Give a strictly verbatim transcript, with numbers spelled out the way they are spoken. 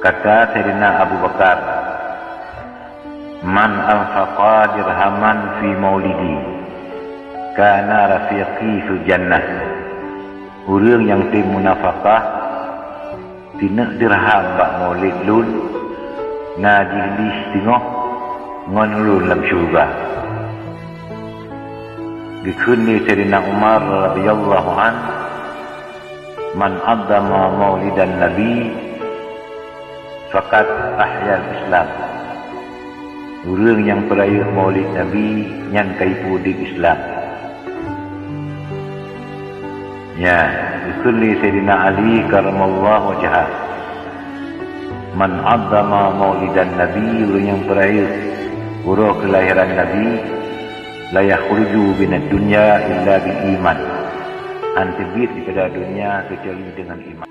Kata Saidina Abu Bakar, "Man anfaqa dirhaman fi maulidi, kana rafiqi fil jannah." Ureuëng nyang tem munafakah sineuk dirham bak maulid lôn, na jih lih singoh ngon lôn lam syeuruga. Geukheun lé Saidina Umar radhiyallahu an, "Man 'azzama maulidan nabi, faqad ahyal Islam." Ureuëng nyang peurayeuk maulid Nabi, nyan ka ipeuudeb Islam. Nya, geukheun lé Saidina Ali karramallahu wajhah, "Man 'azzama maulidan nabi," ureuëng nyang peurayeuk uroe keulahiran Nabi, "la yakhruju minad dunya illa bil iman." Hana teubiet daripada donya keucuali deungon iman.